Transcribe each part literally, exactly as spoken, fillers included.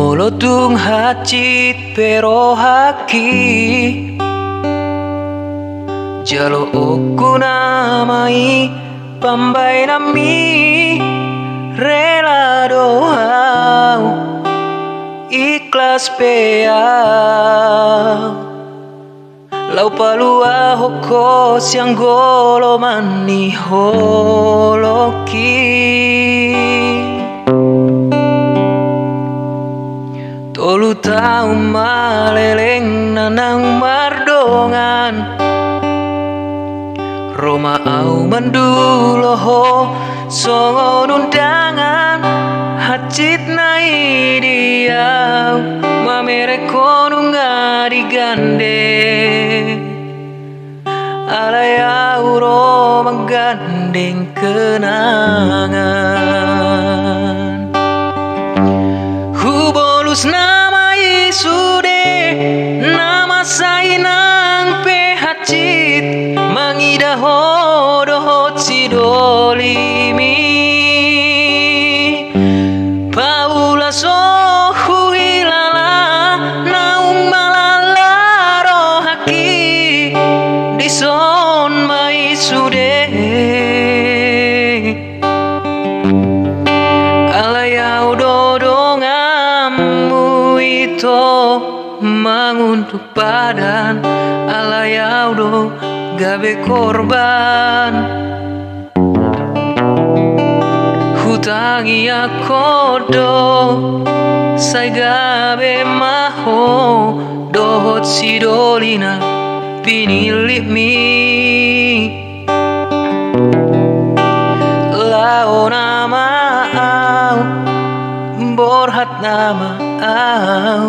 Molo tung hansit pe rohangki, jaloonku nama i pambaenanmi, rela do au, ikhlas pe au. Laho paluahon ho sian goloman ni holongki. Tolu taon ma lelengna naung mardongan, ro ma au mandulo ho songon undangan, hansit na i di au mamereng ho nunga digandeng, alai au do manggandeng kenangan. Hubolus nama i sude, na masa inang pe hansit mangida ho dohot sidolimi. Paula so huhilala, naung malala rohangki, dison ma i sude. Alai au do donganmu ito, mangunduk padan, alai au do gabe korban. Hutangiangkon do, sai gabe ma ho dohot sidoli na pinillitmi. Laho nama au, borhat nama au,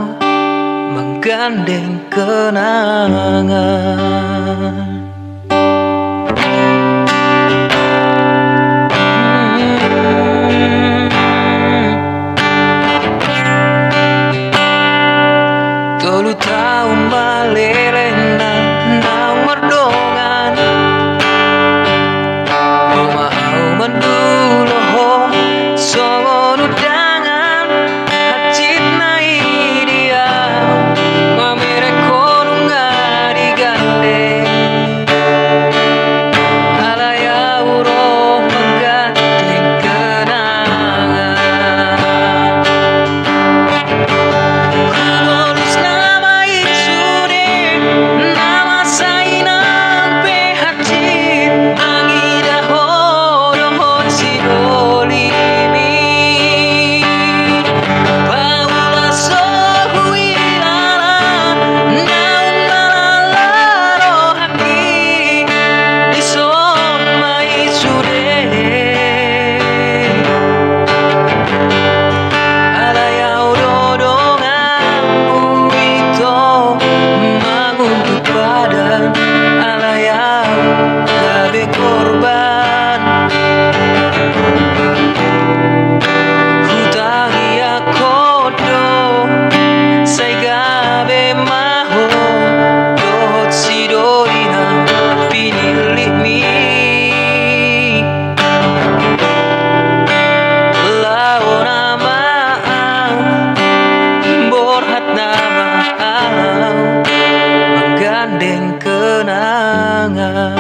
manggandeng kenangan. Tolu taon ma lelengna naung mardongan, ro ma au mandulo ho songon undangan, hansit na i di au mamereng ho nunga digandeng, alai au do manggandeng kenangan. Hubolus nama i sude, na masa inang pe hansit mangida ho dohot sidolimi. Paula so huhilala, naung malala rohangki, dison ma i sude. Alai au do donganmu ito, mangunduk padan, alai au gabe korban. Hutangiangkon do, sai gabe ma ho dohot sidoli na pinillitmi. Laho nama au, borhat nama au, manggandeng kenangan.